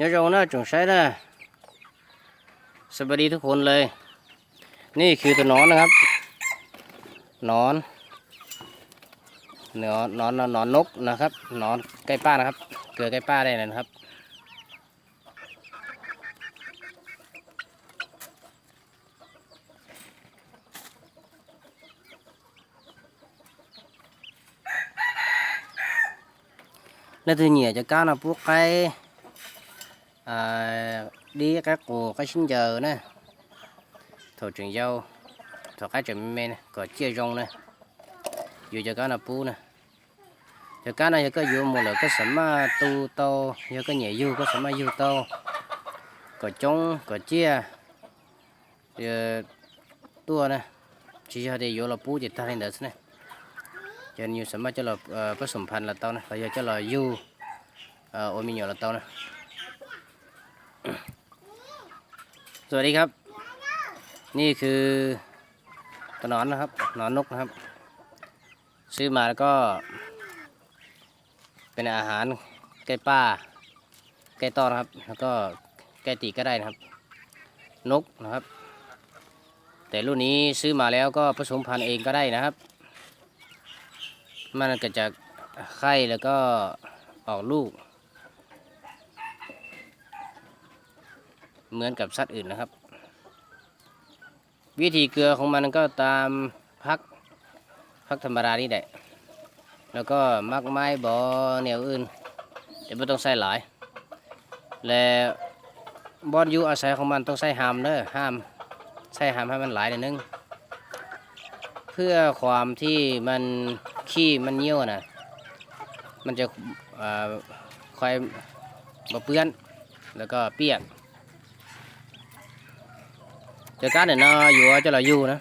Nyob zoo na tsoom saib na,สวัสดีทุกคนเลย นี่คือตัวหนอนนะครับ หนอน หนอน หนอน หนอนนกนะครับ หนอนใกล้ป้านะครับ เกลือใกล้ป้าได้เลยนะครับ Leej twg nyiam cov kab no pub qaib dib, qaib qus, qaib sib ncaws na, thaum tseem yau, thaum qaib tseem me me kom ciaj zoo na, yuav cov kab no pub na. Cov kab no yog koj yuav mus lawm koj xam maj tu tau, yog koj nyiam yug koj xam maj yug tau kom coob kom ciaj tuaj na, tsis yog tias yuav los pub ces tag li ntawd xwb na. Ces yus xam maj coj los pab xum phas los tau na, los yog coj los yug ua me nyuam los tau na.สวัสดีครับ นี่คือตัวหนอนนะครับ หนอนนกนะครับ ซื้อมาแล้วก็เป็นอาหารใกล้ป้า ใกล้ต้อนนะครับ แล้วก็ใกล้ตีก็ได้นะครับ นกนะครับ แต่รุ่นนี้ซื้อมาแล้วก็ผสมพันธุ์เองก็ได้นะครับ มันก็จะไข่แล้วก็ออกลูก เหมือนกับสัตว์อื่นนะครับ วิธีเกลือของมันก็ตามผัก ผักธรรมดานี่แหละ แล้วก็หมากไม้บอแนวอื่น แต่ไม่ต้องใส่หลาย และบ่อนอยู่อาศัยของมันต้องใส่หำเด้อ หำ ใส่หำให้มันหลายหน่อยนึง เพื่อความที่มันขี้มันเยี่ยวนะ มันจะ เอ่อ ค่อยบ่เปื้อน แล้วก็เปียก Cov kab ntawm no yuav coj los yug na,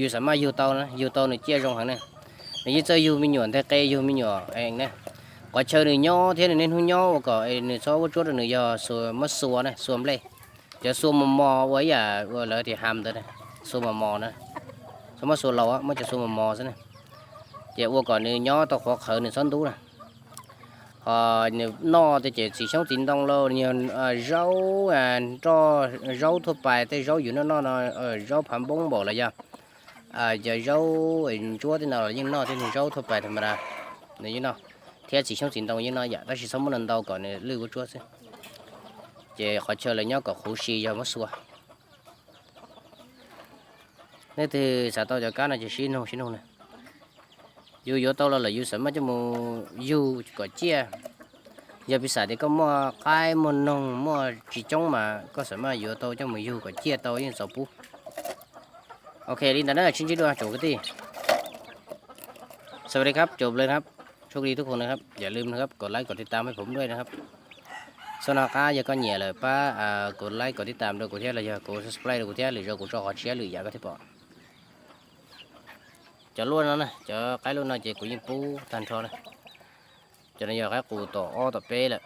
yus xam maj yug tau na, yug tau nws ciaj zoo heev na. Nws yeej txawj yug me nyuam nteg qe, yug me nyuam ees na. Qhov chaw nws nyob thiab nws niaj hnub nyob ua kom nws txhob ua tsuab rau nws yog xua, muab xua na, xua nplej. Cov xua mos mos ua ib yam ua lawv tias ham ntawd, xua mos mos na, txhob muab xua laus, muab cov xua mos mos xwb na. Ces ua kom nws nyob tau qhuav qhawv nws txhob ntub na. Ho nws noj tej ces txiv xyoob txiv ntoo los yog zaub, nroj zaub thuaj pais, tej zaub yus noj noj no, zaub phav npoob npaum los yog cov zaub ntsuab tej no los yeej noj, tej zaub thuaj pais tham ma da nws yeej noj, thiab txiv xyoob txiv ntoo yeej noj yam, tab sis txhob muab ntau ntau kom nws lwj ua tsuab xwb. Ces qhov chaw lawv nyob kom khuv si yog muab xua. Leej twg xav tau cov kab no ces sib nug sib nug na. Yus yuav tau los lawm yus xam maj coj mus yug kom ciaj. Yog piv xam tias koj muaj qaib muaj noog muaj tsis coob mas koj xam maj yuav tau coj mus yug kom ciaj tau yeej txaus pub. Ok, li ntawd na, sib ntsib dua tsoom kwv tij. สวัสดีครับ จบเลยนะครับ โชคดีทุกคนนะครับ อย่าลืมนะครับ กดไลค์ กดติดตามให้ผมด้วยนะครับ Txhob nco qab yog koj nyiam lawm pab กดไลค์ กดติดตาม rau kuv thiab los yog kuv subscribe rau kuv thiab, lwm zaus kuv tso qhov tshiab lwm yam koj thiaj pom. Cov luaj no na, cov qaib luaj no ces kuv yeej pub tag nrho na. Cov no yog qaib qus tom ob tom peb lawm.